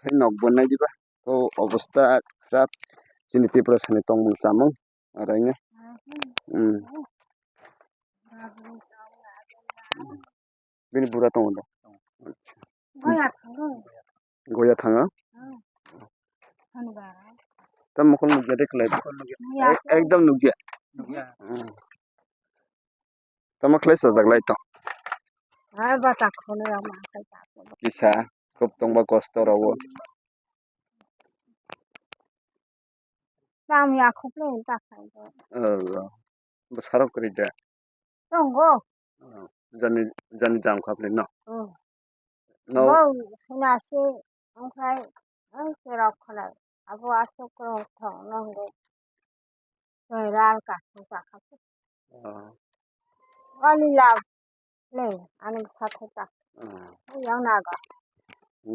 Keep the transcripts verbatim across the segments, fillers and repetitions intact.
Hai nok bo nai diba. To obosta khrap chini Tiprasani tongmung chamung araina. Hmm. Bini bura tongo da. Goya thango. Goya thango. Hmm. Tamo khon nugya de khlai. Nugya. Ek-, ekdam nugya. Nugya. Hmm. Tamo khlai sajak lai tong. Hai bata khono rama khai ta. Kisa khub tongba kosto rogo. Tamo ya khub le ta khai. Oh. Bwsarok kwrwi da? Tongo. Oh, jani, jani jam kha philai no? Oh. No. Bo suna se, okhai, ang se rok khalai. Abo aswk rok thong nang de. Tei ral ka, ka kha. Oh. Ani la, le, ani kha kha ta. Oh. Yang naga.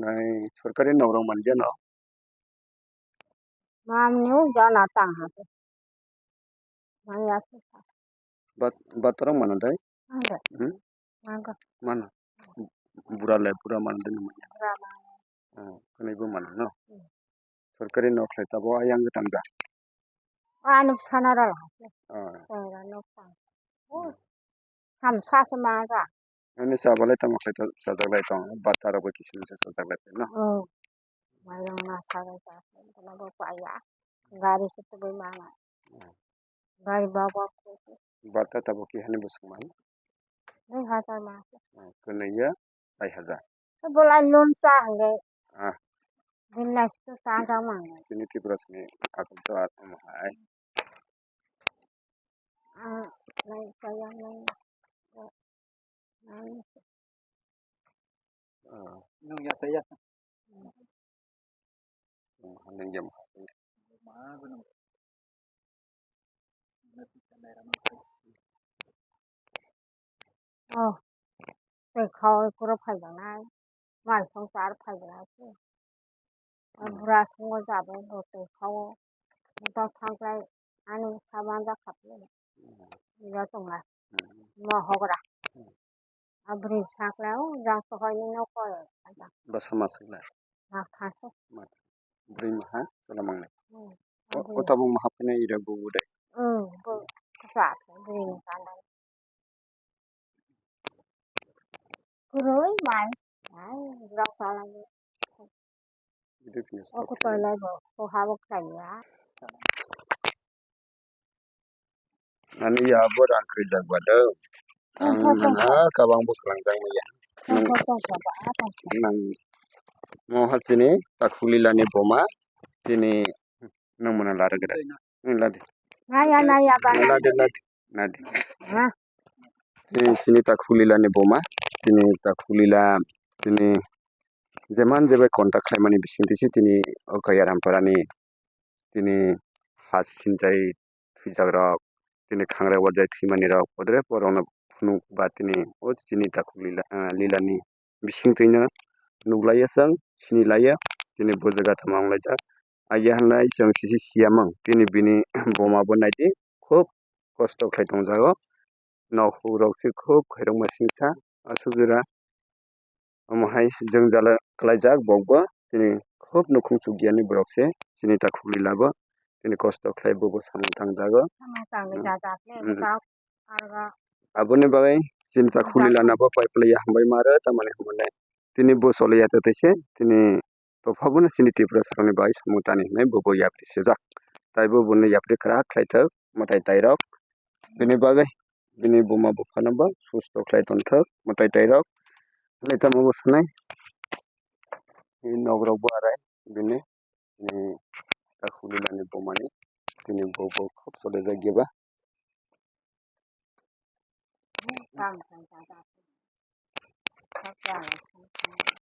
Nai sorkari nok rok manja no? Mamni jana tang ha. Maya se. Bat, bat rok mano dai? Mano. Hmm? Mano. Mano. Bura le, bura mano dai manya. Bura mano. Oh, kwnwi bo mano no? Hmm. Sorkari nok khlai tabo ayang tang da. Ano sana ra la. Oh. Sana nok tang. Oh. Hmm. Ham sa se ma ga. Ani sa balai tamo khlai to sajak lai tong. Bata rok bai kisu kisu sajak lai tong no. Oh. Mairung ma sagai ta. Kono bo paya. Gari se tubui mana. Hmm. Gari ba ba ko. Bata tabo ki hani bwswk man? Dui hazar ma. Hmm, kwnwi ya? Dui hazar. Bolai loan sa hangge. Ah. Bin last to sa ga ma. Chini Tripura sini akam to ar omo hai. Ah, nai saya nai. Ah. Nung ya saya. Nung ya ma. Oh, tei khao kuro phai janai. Mai song char phai janai se. Hmm. Bura songo jabo bo tei khao. Bo thang klai ani saman ja khap le. Hmm. Ya tong la. Hmm. Mo hogra. Hmm. Abri sakla o jang sohoi ni nok koi. Basa masuk la. Basa. Bri maha, sala mangle. Hmm. O, o tabuk maha phene ira bu bu de. Hmm, bu kisa, bri ni kanda. Kurui mai. Ai, rok sala ni. Video finish. O kutoi lai bo, o ha bo khlai ya. Ani ya bo rang krijak ba do. Ang nana kabang bo klangjak maya. Nang, nang mo hasini Takhuk Lila ni boma tini nang mona lar gra. Nang ladi. Naya, naya, ba. Ladi, ladi, ladi. Ha? Tini sini Takhuk Lila ni boma, tini Takhuk Lila, tini jeman jebai contact khlaimani bising tisi tini o Kaiyaram parani tini ha sinjai thwijakrok, tini khangrai wajai thwimani rok, podre porokno phunuk ba tini o chini Takhuk Lila, ah, Lilani bisingtwino nuklaiya chwng, sinilaiya, tini bo jaga tamo wnglaijak. Aiya hwnlai chwng sisi siyamwng, tini bini boma bo naidi, khub kosto khlai tongjago. Nok hukrok se khub khairokma singsa aswk jora. Omo hai jwngjal khlaijak bokbo, tini khub nukhung chukya ni borok se, chini Takhuk Lila bo tini kosto khlai bobo samung tangjago. Samung tangwi jajak le, hmm, bwswk arga. Aboni bagwi chini Takhuk Lila no bo pai phlaiya hambai ma rw, tamoni hwnmale tini bo choliya tei se tini topha bono chini Tripura sakni bagwi samung tani hinwi bobo yapri sejak. Tai bo boni yapri kwrak khlaithok mwtai tairok. Bini bagwi bini buma buphano bo susto khlai tongthok mwtai tairok. Hwnwi tamo bo sanai. Bini nok rok bo arai bini, bini Takhuk Lila ni bumani. Bini bo bo khub chole jak ya ba.